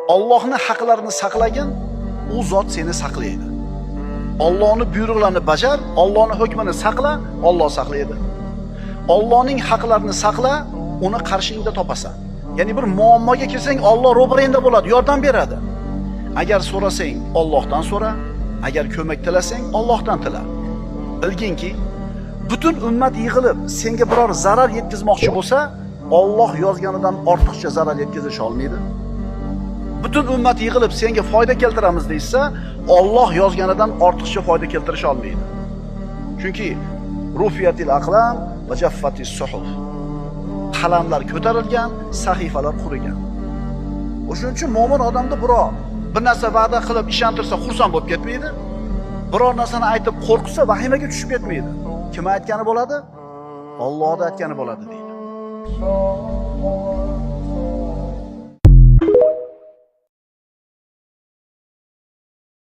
Allohning haqlarini saqlagin, u zot seni saqlaydi. Allohning buyruqlarini bajar, Allohning hukmini saqla, Alloh saqlaydi. Allohning haqlarini saqla, uni qarshingda topasan. Ya'ni bir muammoga kirsang, Alloh ro'barangda bo'ladi, yordam beradi. Agar so'rasang, Allohdan so'ra, agar ko'mak tilasang, Allohdan tila. Bilginki, butun ummat yig'ilib senga biror zarar yetkazmoqchi bo'lsa, Alloh yozganidan ortiqcha zarar yetkazish olmaydi. Butun ummat yig'ilib senga foyda keltiramiz deysa, Alloh yozganidan ortiqcha foyda keltirish olmaydi. Chunki rufiyatil aqlam va jaffatis suhuf. Qalamlar ko'tarilgan, sahifalar qurigan. O'shuning uchun mo'min odamda birov bir narsa va'da qilib ishontirsa xursand bo'lib ketmaydi. Biror narsani aytib qo'rqitsa vahimaga tushib ketmaydi. Kim aytgani bo'ladi? Allohning aytgani bo'ladi deydi.